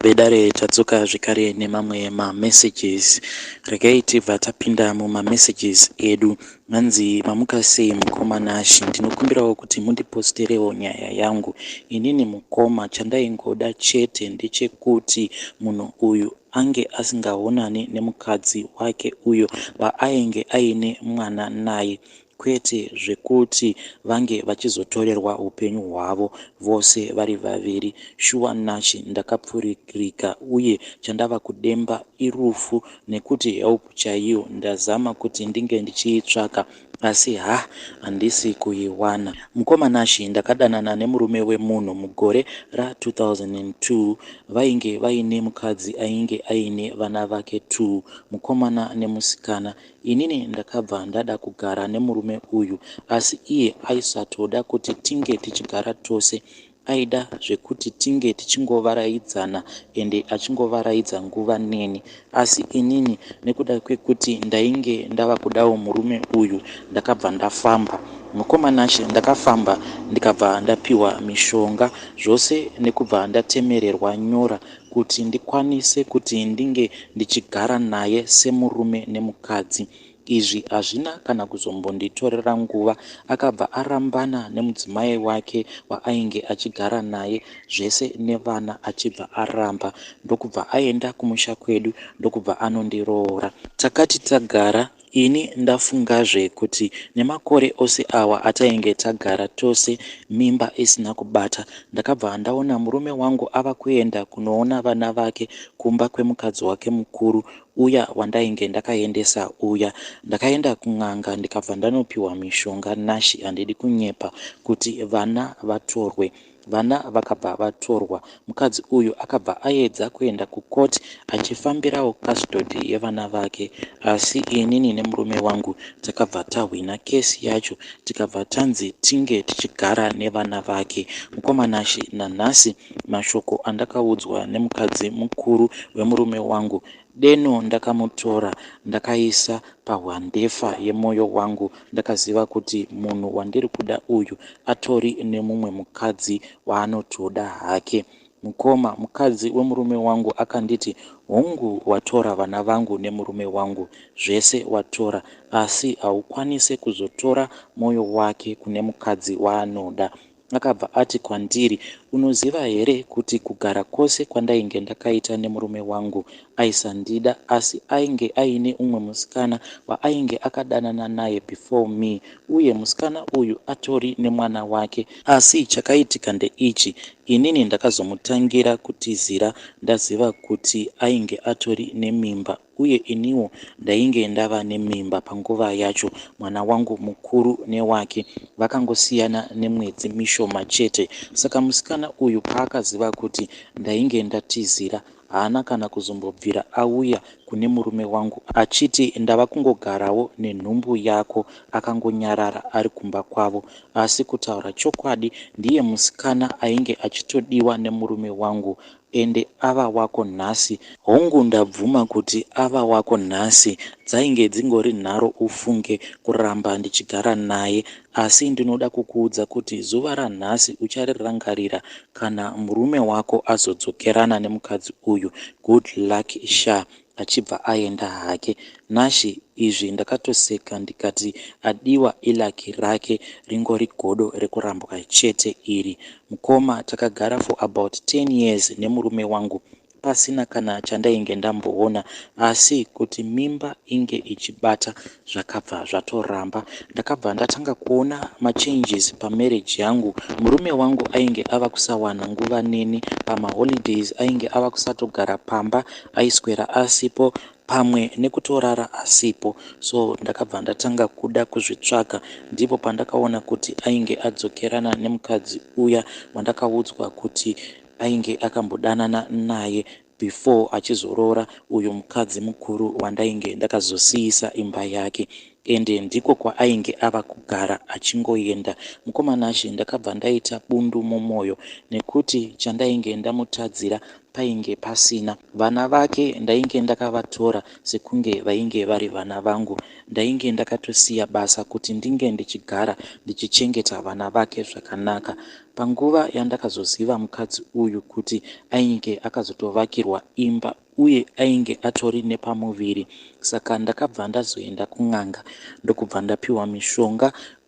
Vedare tadzoka zvekare nemamwe mamessages. Regai tibva tapinda mumamessages edu. Hanzi mamuka sei mukoma Nash, ndinokumbirawo kuti mundiposterewo nyaya yangu. Inini mukoma chandaingoda chete ndechekuti munhu uyu ange asingaonani nemukadzi wake uyo waainge aine mwana naye kwete zvekuti vange vachizotorerwa hupenyu hwavo vose vari vaviri. Shuwa Nash ndakapfuririka uye chandava kudemba irufu nekuti help chaiyo ndazama kuti ndinge ndichiitsvaka asi ha handisi kuiwana. Mukoma Nash ndakadanana nemurume wemunhu mugore ra 2002 vainge vaine mukadzi ainge aine vana vake two mukomana nemusikana. Inini ndakabva ndada kugara nemurume uyu asi iye aisatoda kuti tinge tichigara tose aida zvekuti tinge tichingovaraidzana ende achingovaraidza nguva neni asi inini nekuda kwekuti ndainge ndava kudawo murume uyu ndakabva ndafamba. Mukoma Nashe ndakafamba ndikabva ndapiwa mishonga zvose nekubva ndatemererwa nyora kuti ndikwanise kuti ndinge ndichigara naye semurume nemukadzi. Izvi hazvina kana kuzombonditorera nguva akabva arambana nemudzimai wake waainge achigara naye zvese nevana achibva aramba ndokubva aenda kumusha kwedu ndokubva anondiroora. Takati tagara ini ndafungazve kuti nemakore ose awa atainge tagara tose mimba isina kubata ndakabva ndaona murume wangu ava kuenda kunoona vana vake kumba kwemukadzi wake mukuru uya wandainge ndakaendesa uya. Ndakaenda kun'anga ndikabva ndanopiwa mishonga Nashi handidi kunyepa kuti vana vatorwe. Vana vakabva vatorwa. Mukadzi uyu akabva aedza kuenda kucourt achifambirawo custody yevana vake asi inini nemurume wangu takabva tahwina kesi yacho tikabva tanzi tinge tichigara nevana vake. Mukoma Nashi nanhasi mashoko andakaudzwa nemukadzi mukuru wemurume wangu deno ndakamutora ndakaisa pahwandefa yemoyo wangu ndakaziva kuti munhu wandiri kuda uyu atori nemumwe mukadzi waanotoda hake. Mukoma mukadzi wemurume wangu akanditi hongu watora vana vangu nemurume wangu zvese watora asi haukwanise kuzotora moyo wake kune mukadzi waanoda. Akabva ati kwandiri unoziva here kuti kugara kwose kwandainge ndakaita nemurume wangu aisandida asi ainge aine umwe musikana waainge akadanana naye before me uye musikana uyu atori nemwana wake. Asi chakaitika ndeichi inini ndakazomutangira kutizira ndaziva kuti ainge atori nemimba uye iniwo ndainge ndava nemimba panguva yacho mwana wangu mukuru newake vakangosiyana nemwedzi mishoma chete. Saka musikana uyu paakaziva kuti ndainge ndatizira haana kana kuzombobvira auya kune murume wangu achiti ndava kungogarawo nenhumbu yako akangonyarara ari kumba kwavo. Asi kutaura chokwadi ndiye musikana ainge achitodiwa nemurume wangu ende ava wako nhasi. Hongu ndabvuma kuti ava wako nhasi dzainge dzingori nharo ufunge kuramba ndichigara naye asi ndinoda kukuudza kuti zuva ranhasi ucharirangarira kana murume wako azodzokerana nemukadzi uyu. Good luck sha achibva aenda hake. Nashi izvi ndakatoseka ndikati adiwa ilucky rake ringori godo rekurambwa chete iri. Mukoma takagara for about 10 years nemurume wangu pasina kana chandainge ndamboona asi kuti mimba inge ichibata zvakabva zvatoramba. Ndakabva ndatanga kuona machanges pamarriage yangu. Murume wangu ainge ava kusawana nguva neni pamaholidays ainge ava kusatogara pamba aiswera asipo pamwe nekutorara asipo so ndakabva ndatanga kuda kuzvitsvaga ndipo pandakaona kuti ainge adzokerana nemukadzi uya wandakaudzwa kuti ainge akambodanana naye before achizoroora uyu mukadzi mukuru wandainge ndakazosiisa imba yake ende ndiko kwaainge ava kugara achingoenda. Mukoma Nashe ndakabva ndaita bundu mumwoyo nekuti chandainge ndamutadzira painge pasina. Vana vake ndainge ndakavatora sekunge vainge vari vana vangu. Ndainge ndakatosiya basa kuti ndinge ndichigara ndichichengeta vana vake zvakanaka. Panguva yandakazoziva mukadzi uyu kuti ainge akazotovakirwa imba uye ainge atori nepamuviri saka ndakabva ndazoenda kun'anga ndokubva ndapiwa mishonga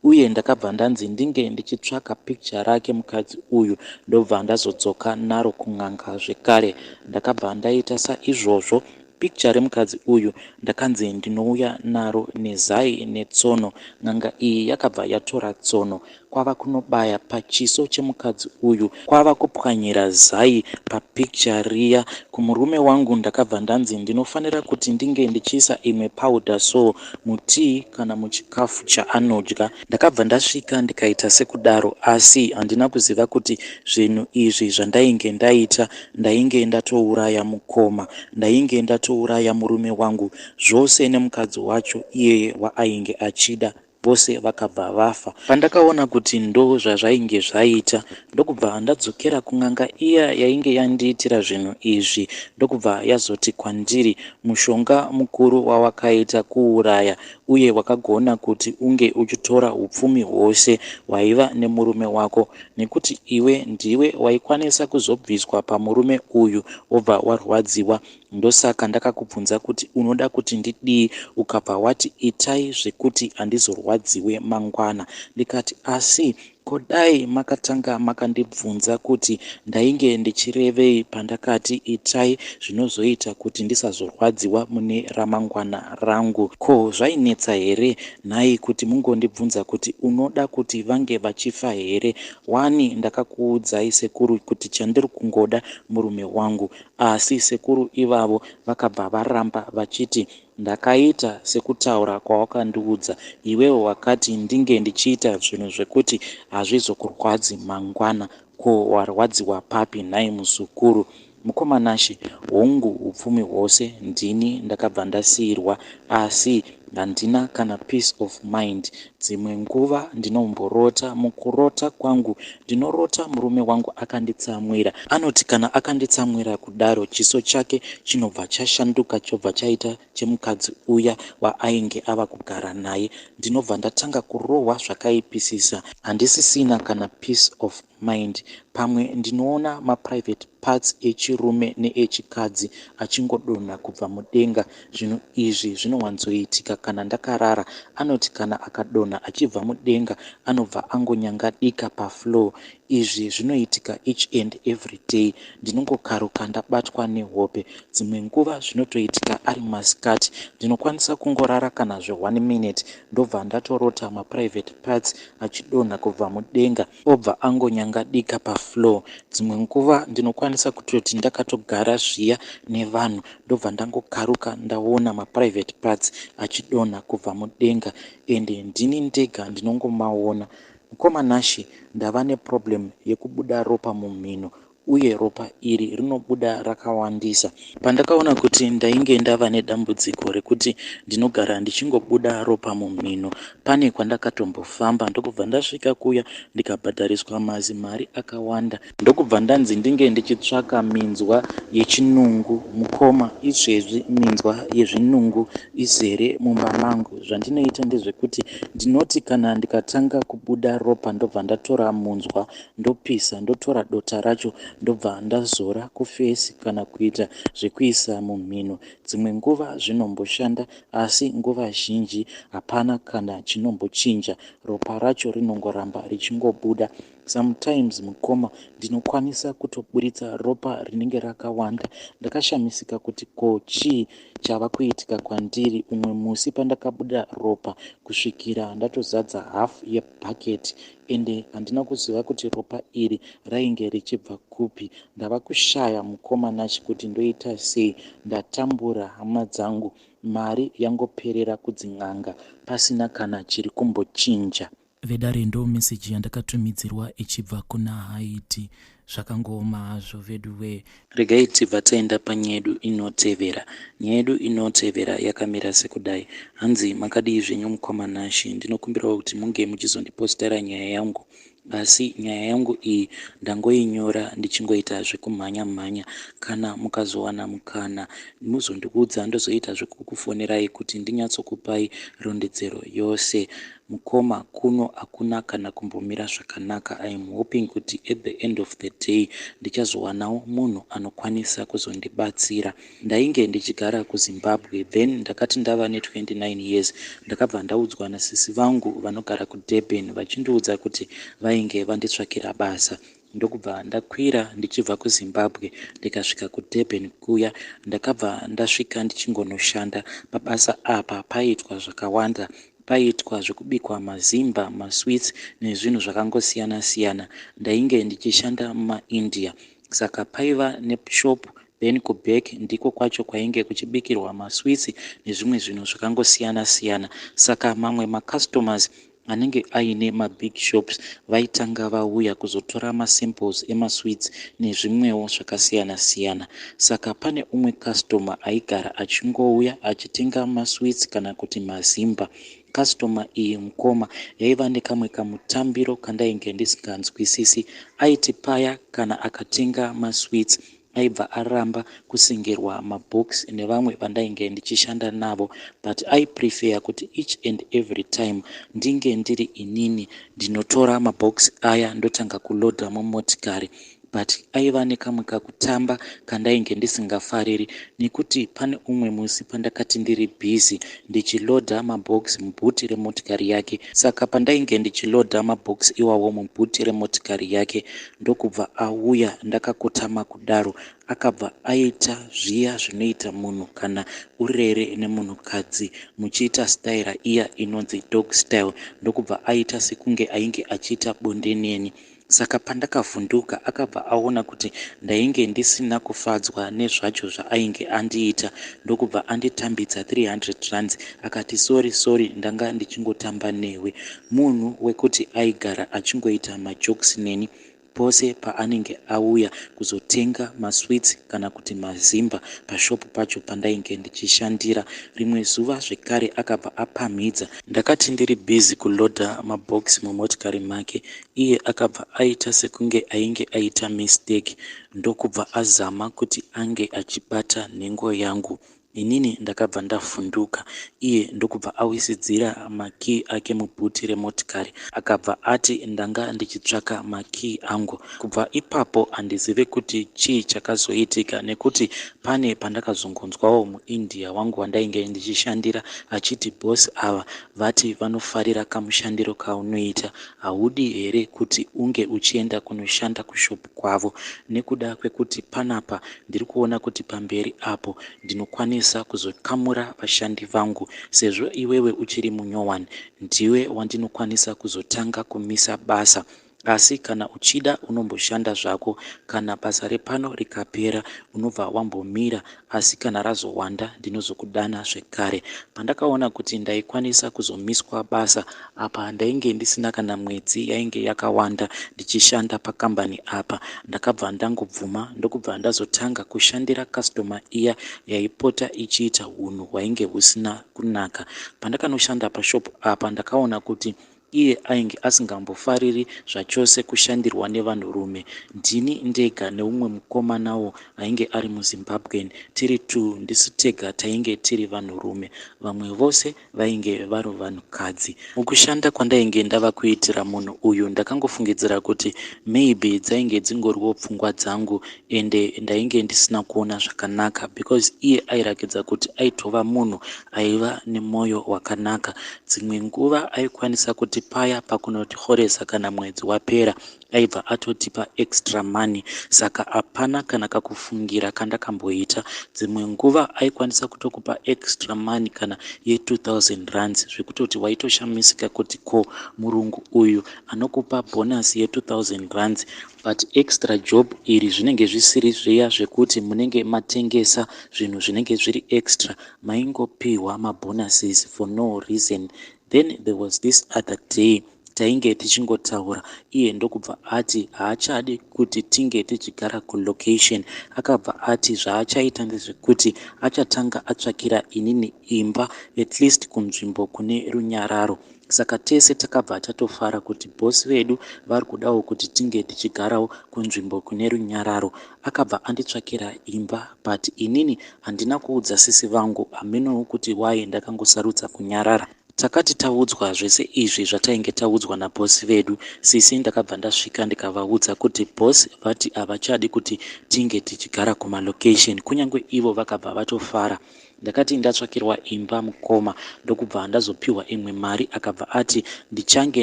uye ndakabva ndanzi ndinge ndichitsvaka picture rake mukadzi uyu ndobva ndazodzoka naro kun'anga zvekare. Ndakabva ndaita saizvozvo Picture remukadzi uyu ndakanzi ndinouya naro nezai netsono. N'anga iyi yakabva yatora tsono kwava kunobaya pachiso chemukadzi uyu kwava kupwanyira zai papicture riya. Kumurume wangu ndakabva ndanzi ndinofanira kuti ndinge ndichiisa imwe powder so mutii kana muchikafu chaanodya. Ndakabva ndasvika ndikaita sekudaro asi handina kuziva kuti zvinhu izvi zvandainge ndaita ndainge ndatouraya mukoma. Ndainge ndatouraya murume wangu zvose nemukadzi wacho iyeye waainge achida vose vakabva vafa. Pandakaona kuti ndo zvazvainge zvaita ndokubva ndadzokera kun'anga iya yainge yandiitira zvinhu izvi ndokubva yazoti kwandiri mushonga mukuru wawakaita kuuraya uye wakagona kuti unge uchitora upfumi hwose hwaiva nemurume wako nekuti iwe ndiwe waikwanisa kuzobviswa pamurume uyu wobva warwadziwa ndosaka ndakakubvunza kuti unoda kuti ndidii ukabva wati itai zvekuti handizorwadziwe mangwana ndikati asi Ko dai makatanga makandibvunza kuti ndainge ndichirevei pandakati itai zvinozoita kuti ndisazorwadziwa mune ramangwana rangu. Ko zvainetsa here nhai kuti mungondibvunza kuti unoda kuti vange vachifa here? Wani ndakakuudzai sekuru kuti chandiri kungoda murume wangu. Asi sekuru ivavo vakabva varamba vachiti Ndakaita sekutaura kwawakandiudza iwewe wakati ndinge ndichiita zvinhu zvekuti hazvizokurwadzi mangwana ko warwadziwa papi nhai muzukuru? Mukoma Nashy, hongu hupfumi hwose ndini ndakabva ndasiirwa asi handina kana peace of mind. Dzimwe nguva ndinomborota, mukurota kwangu ndinorota murume wangu akanditsamwira. Anoti kana akanditsamwira kudaro chiso chake chinobva chashanduka chobva chaita chemukadzi uya waainge ava kugara naye. Ndinobva ndatanga kurohwa zvakaipisisa. Handisisina kana peace of mind. Pamwe ndinoona maprivate parts echirume neechikadzi achingodonha kubva mudenga. Zvinhu izvi zvinowanzoitika kana ndakarara. Anoti kana akadonha achibva mudenga anobva angonyangadika pafloor. Izvi zvinoitika each and every day. Ndinongokaruka ndabatwa nehope. Dzimwe nguva zvinotoitika ari masikati. Ndinokwanisa kungorara kana zveone minute ndobva ndatorota maprivate parts achidonha kubva mudenga obva angonyangadika pafloor. Dzimwe nguva ndinokwanisa kutoti ndakatogara zviya nevanhu ndobva ndangokaruka ndaona maprivate parts achidonha kubva mudenga ende ndini ndega ndinongomaona. Mukoma Nashy ndava neproblem yekubuda ropa mumhino uye ropa iri rinobuda rakawandisa. Pandakaona kuti ndainge ndava nedambudziko rekuti ndinogara ndichingobuda ropa mumhino, pane kwandakatombofamba ndokubva ndasvika kuya ndikabhadhariswa mazimari akawanda. Ndokubva ndanzi ndinge ndichitsvaka minzwa yechinungu. Mukoma, izvezvi minzwa yezvinungu izere mumba mangu. Zvandinoita ndezvekuti ndinoti kana ndikatanga kubuda ropa ndobva ndatora munzwa ndopisa ndotora dota racho ndobva ndazora kufesi kana kuita zvekuisa mumhino. Dzimwe nguva zvinomboshanda asi nguva zhinji hapana kana chinombochinja ropa racho rinongoramba richingobuda. Sometimes mukoma ndinokwanisa kutoburitsa ropa rinenge rakawanda. Ndakashamisika kuti ko chii chava kuitika kwandiri umwe musi pandakabuda ropa kusvikira ndatozadza half yebucket ende handina kuziva kuti ropa iri rainge richibva kupi. Ndava kushaya mukoma Nashy kuti ndoita sei ndatambura hama dzangu mari yangoperera kudzin'anga pasina kana chiri kumbochinja. Vedare ndo message yandakatumidzirwa ichibva kuna Haiti. Zvakangooma hazvo veduwee. Regai tibva taenda panyaya yedu inotevera. Nyaya yedu inotevera yakamira sekudai. Hanzi makadii zvenyu mukoma Nashy, ndinokumbirawo kuti munge muchizondipostera nyaya yangu asi nyaya yangu iyi ndangoinyora ndichingoita zvekumhanya mhanya. Kana mukazowana mukana muzondiudza ndozoita zvekukufonerai kuti ndinyatsokupai rondedzero yose. Mukoma kuno hakuna kana kumbomira zvakanaka. I am hoping kuti at the end of the day ndichazowanawo munhu anokwanisa kuzondibatsira. Ndainge ndichigara kuZimbabwe then ndakati ndava ne29 years ndakabva ndaudzwa nasisi vangu vanogara kuDurban vachindiudza kuti vainge vanditsvakira basa. Ndokubva ndakwira ndichibva kuZimbabwe ndikasvika kuDurban kuya. Ndakabva ndasvika ndichingonoshanda. Pabasa apa paiitwa zvakawanda. Paiitwa zvekubikwa mazimba, masweets nezvinhu zvakangosiyana siyana. Ndainge ndichishanda mumaIndia saka paiva neshop then kuback ndiko kwacho kwainge kuchibikirwa masweets nezvimwe zvinhu zvakangosiyana siyana. Saka mamwe macustomers anenge aine mabig shops vaitanga vauya kuzotora masamples emasweets nezvimwewo zvakasiyana siyana. Saka pane umwe customer aigara achingouya achitenga masweets kana kuti mazimba. Customer iyi mukoma yaiva nekamwe kamutambiro kandainge ndisinganzwisisi. Aiti paya kana akatenga masweets aibva aramba kusengerwa mabox nevamwe vandainge ndichishanda navo but aiprefer kuti each and every time ndinge ndiri inini ndinotora mabox aya ndotanga kulodha mumotikari. But aiva nekamwe kakutamba kandainge ndisingafariri nekuti pane umwe musi pandakati ndiri busy ndichilodha mabox mubhuti remotikari yake. Saka pandainge ndichilodha mabox iwawo mubhuti remotikari yake ndokubva auya ndakakotama kudaro akabva aita zviya zvinoita munhu kana urere nemunhukadzi muchiita staira iya inonzi dog style ndokubva aita sekunge ainge achiita bonde neni. Saka pandakavhunduka akabva aona kuti ndainge ndisina kufadzwa nezvacho zvaainge andiita ndokubva anditambidza 300 rands akati sorry sorry ndanga ndichingotamba newe. Munhu wekuti aigara achingoita majokes neni pose paanenge auya kuzotenga masweets kana kuti mazimba pashop pacho pandainge ndichishandira. Rimwe zuva zvekare akabva apamhidza. Ndakati ndiri busy kuloader mabox mumotikari make iye akabva aita sekunge ainge aita mistake ndokubva azama kuti ange achibata nhengo yangu. Inini ndakabva ndavhunduka iye ndokubva awisidzira makey ake mubhuti remotikari akabva ati ndanga ndichitsvaka makey angu. Kubva ipapo handizive kuti chii chakazoitika nekuti pane pandakazongonzwawo muIndia wangu wandainge ndichishandira achiti boss ava vati vanofarira kamushandiro kaunoita haudi here kuti unge uchienda kunoshanda kushop kwavo nekuda kwekuti panapa ndiri kuona kuti pamberi apo ndinokwanisa kuzokamura vashandi vangu sezvo iwewe uchiri munyowani ndiwe wandinokwanisa kuzotanga kumisa basa asi kana uchida unomboshanda zvako kana basa repano rikapera unobva wambomira asi kana razowanda ndinozokudana zvekare. Pandakaona kuti ndaikwanisa kuzomiswa basa apa ndainge ndisina kana mwedzi yainge yakawanda ndichishanda pakambani apa ndakabva ndangobvuma ndokubva ndazotanga kushandira customer iya yaipota ichiita hunhu hwainge husina kunaka. Pandakanoshanda pashop apa ndakaona kuti iye ainge asingambofariri zvachose kushandirwa nevanhurume. Ndini ndega neumwe mukomanawo ainge ari muZimbabwean tiri two ndisu tega tainge tiri vanhurume vamwe vose vainge vari vanhukadzi. Mukushanda kwandainge ndava kuitira munhu uyu ndakangofungidzira kuti maybe dzainge dzingoriwo pfungwa dzangu ende ndainge ndisina kuona zvakanaka because iye airakidza kuti aitova munhu aiva nemwoyo wakanaka. Dzimwe nguva aikwanisa kuti paya pakunotihoresa kana mwedzi wapera aibva atotipa extra money saka hapana kana kakufungira kandakamboita. Dzimwe nguva aikwanisa kutokupa extra money kana ye2000 rands zvekutoti waitoshamisika kuti ko murungu uyu anokupa bonus ye2000 rands but extra job iri zvinenge zvisiri zviya zvekuti munenge matengesa zvinhu zvinenge zviri extra maingopiwa mabonuses for no reason. Then there was this other day tainge tichingotaura iye ndokubva ati haachadi kuti tinge tichigara kulocation. Akabva ati zvaachaita ndezvekuti achatanga atsvakira inini imba at least kunzvimbo kune runyararo. Saka tese takabva tatofara kuti boss vedu vari kudawo kuti tinge tichigarawo kunzvimbo kune runyararo. Akabva anditsvakira imba but inini handina kuudza sisi vangu hamenowo kuti why ndakangosarudza kunyarara. Takati taudzwa zvese izvi zvatainge taudzwa naboss vedu, sisi ndakabva ndasvika ndikavaudza kuti boss vati havachadi kuti tinge tichigara kumalocation kunyange ivo vakabva vatofara. Ndakati ndatsvakirwa imba mukoma ndokubva ndazopiwa imwe mari akabva ati ndichange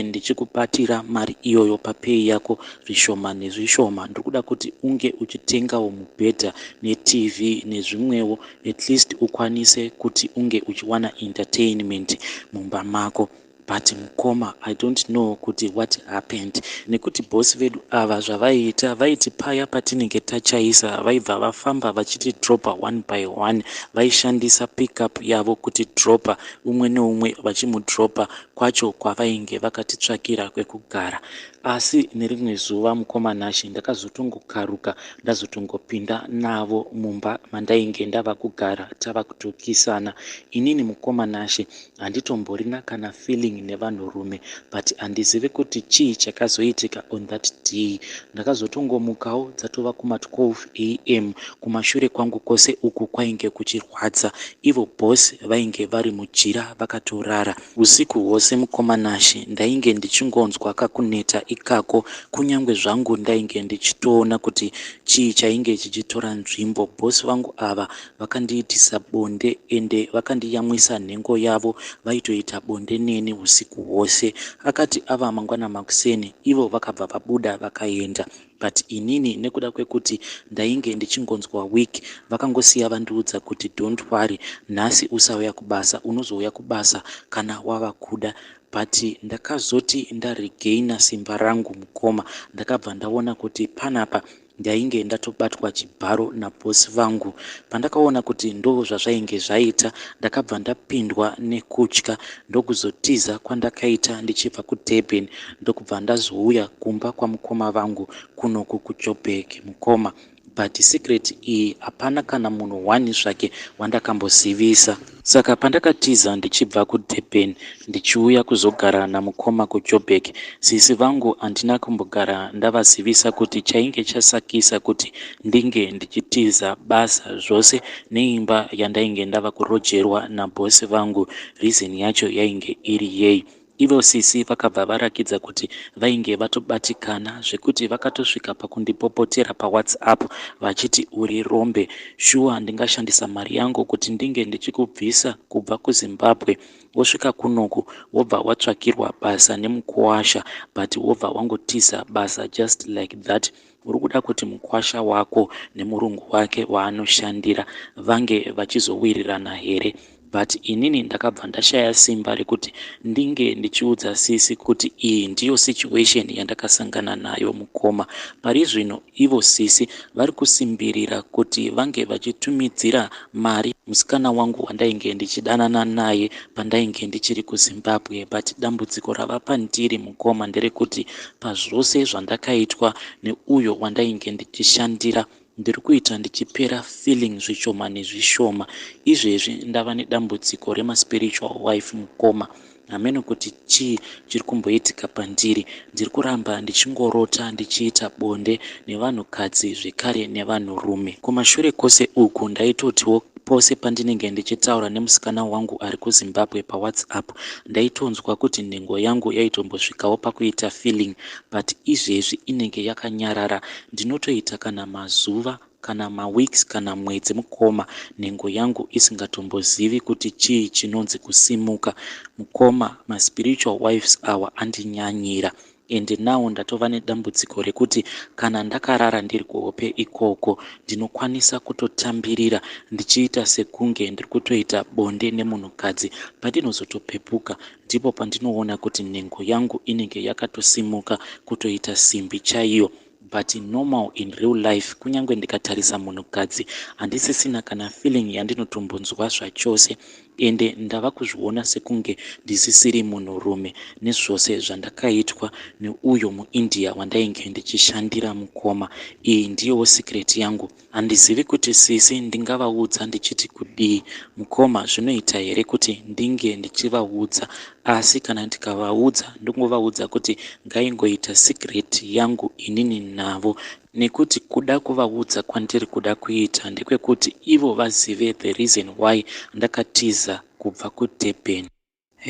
ndichikubatira mari iyoyo papay yako zvishoma nezvishoma ndiri kuda kuti unge uchitengawo mubhedha neTV nezvimwewo at least ukwanise kuti unge uchiwana entertainment mumba mako. But mukoma I don't know kuti what happened nekuti boss vedu ava zvavaiita vaiti paya patinenge tachaisa vaibva vafamba vachiti dropper one by one vaishandisa pickup yavo kuti dropper umwe neumwe vachimudropper kwacho kwavainge vakatitsvakira kwekugara Asi nerimwe zuva mukoma Nashy ndakazotongokaruka ndazotongopinda navo mumba mandainge ndava kugara tava kutokisana. Inini mukoma Nashy handitomborina kana feeling nevanhurume but handizive kuti chii chakazoitika on that day. Ndakazotongomukawo dzatova kuma 12 am kumashure kwangu kwose uku kwainge kuchirwadza. Ivo boss vainge vari mujira vakatorara. Usiku hwose mukoma Nashy ndainge ndichingonzwa kakuneta ikako kunyangwe zvangu ndainge ndichitoona kuti chii chainge chichitora nzvimbo. Boss vangu ava vakandiitisa bonde ende vakandiyamwisa nhengo yavo vaitoita bonde neni usiku hwose. Akati ava mangwana makuseni ivo vakabva vabuda vakaenda but inini nekuda kwekuti ndainge ndichingonzwa weak vakangosiya vandiudza kuti don't worry nhasi usauya kubasa unozouya kubasa kana wava kuda but ndakazoti ndaregainer simba rangu mukoma ndakabva ndaona kuti panapa ndainge ndatobatwa chibharo naboss vangu. Pandakaona kuti ndozvazvainge zvaita ndakabva ndapindwa nekutya ndokuzotiza kwandakaita ndichibva kuDurban ndokubva ndazouya kumba kwamukoma vangu kunoku kuJoburg mukoma but secret iyi hapana kana munhu one zvake wandakambozivisa. Saka pandakatiza ndichibva kuDurban ndichiuya kuzogara namukoma kuJoburg, sisi vangu handina kumbogara ndavazivisa kuti chainge chasakisa kuti ndinge ndichitiza basa zvose neimba yandainge ndava kurojerwa naboss vangu reason yacho yainge iri yei. Ivo sisi vakabva varakidza kuti vainge vatobatikana zvekuti vakatosvika pakundipopotera paWhatsApp vachiti uri rombe, shuwa ndingashandisa mari yangu kuti ndinge ndichikubvisa kubva kuZimbabwe wosvika kunoku wobva watsvakirwa basa nemukuwasha but wobva wangotiza basa just like that uri kuda kuti mukwasha wako nemurungu wake waanoshandira vange vachizowirirana here but inini ndakabva ndashaya simba rekuti ndinge ndichiudza sisi kuti iyi ndiyo situation yandakasangana nayo mukoma. Pari zvino ivo sisi vari kusimbirira kuti vange vachitumidzira mari musikana wangu wandainge ndichidanana naye pandainge ndichiri kuZimbabwe but dambudziko rava pandiri mukoma nderekuti pazvose zvandakaitwa neuyo wandainge ndichishandira ndiri kuita ndichipera feeling zvishoma nezvishoma. Izvezvi ndava nedambudziko remaspiritual wife mukoma. Hameno kuti chii chiri kumboitika pandiri. Ndiri kuramba ndichingorota ndichiita bonde nevanhukadzi zvekare nevanhurume. Kumashure kwose uku ndaitotiwo pose pandinenge ndichitaura nemusikana wangu ari kuZimbabwe paWhatsApp ndaitonzwa kuti nhengo yangu yaitombosvikawo pakuita feeling but izvezvi inenge yakanyarara ndinotoita kana mazuva kana maweeks kana mwedzi mukoma nhengo yangu isingatombozivi kuti chii chinonzi kusimuka. Mukoma maspiritual wives awa andinyanyira and now ndatova nedambudziko rekuti kana ndakarara ndiri kuhope ikoko ndinokwanisa kutotambirira ndichiita sekunge ndiri kutoita bonde nemunhukadzi. Pandinozotopepuka ndipo pandinoona kuti nhengo yangu inenge yakatosimuka kutoita simbi chaiyo but normal in real life kunyange ndikatarisa munhukadzi handisisina kana feeling yandinotombonzwa zvachose ende ndava kuzviona sekunge ndisisiri munhurume nezvose zvandakaitwa neuyo muIndia wandainge ndichishandira mukoma. Iyi ndiyowo secret yangu. Handizivi kuti sisi ndingavaudza ndichiti kudii. Mukoma zvinoita here kuti ndinge ndichivaudza asi kana ndikavaudza ndongovaudza kuti ngaingoita secret yangu inini navo nekuti kuda kuvaudza kwandiri kuda kuita ndekwekuti ivo vazive the reason why ndakatiza kubva kuDurban.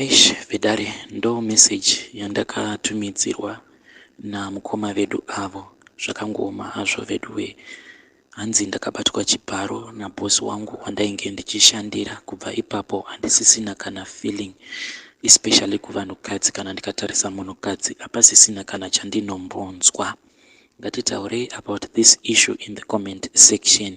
Eish, vedare, ndo message yandakatumidzirwa namukoma vedu avo. Zvakangooma hazvo veduwe. Hanzi ndakabatwa chibharo nabhosi wangu wandainge ndichishandira. Kubva ipapo handisisina kana feeling, especially kuvanhukadzi. Kana ndikatarisa munhukadzi, hapasisina kana chandinombonzwa. Ngatitaurei about this issue in the comment section.